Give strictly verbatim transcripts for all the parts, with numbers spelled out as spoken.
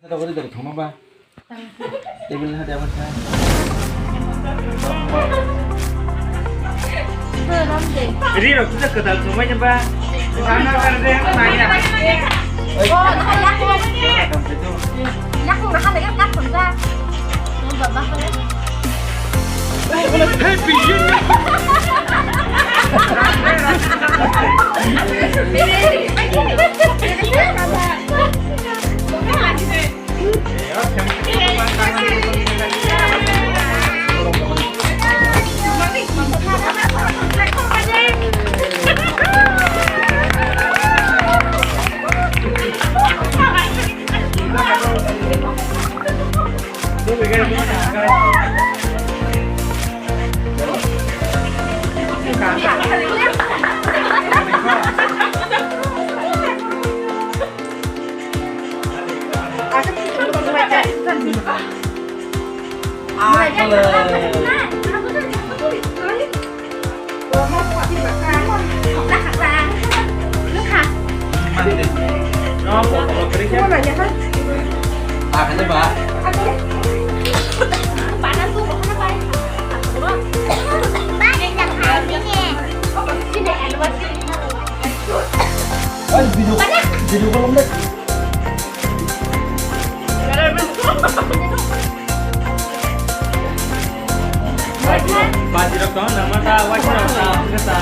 Tata ori dari thoma ba. Table na dia ba. Ri rok kita kedal thoma nya ba. Sana kar de na ya. Oh, na ya. Yakung na hale ka thon ka. Baba. Happy New Year. Ay, video, video ko lang. Bajirok tong, nama ta, wajirok ta, wajirok ta.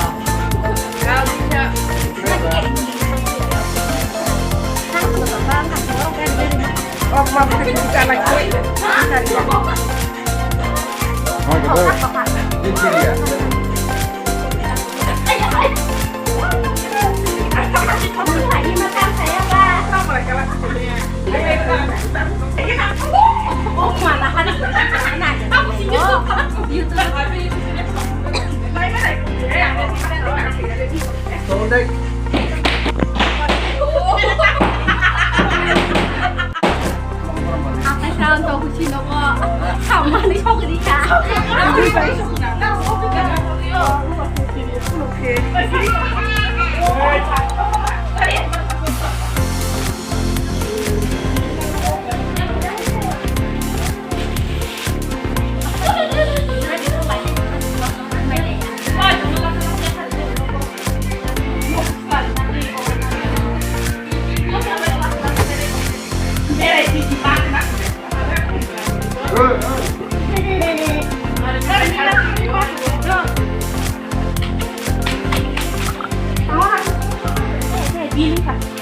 Akai sa ang tong kusi nogo. Samani sogri ka. Biling ka.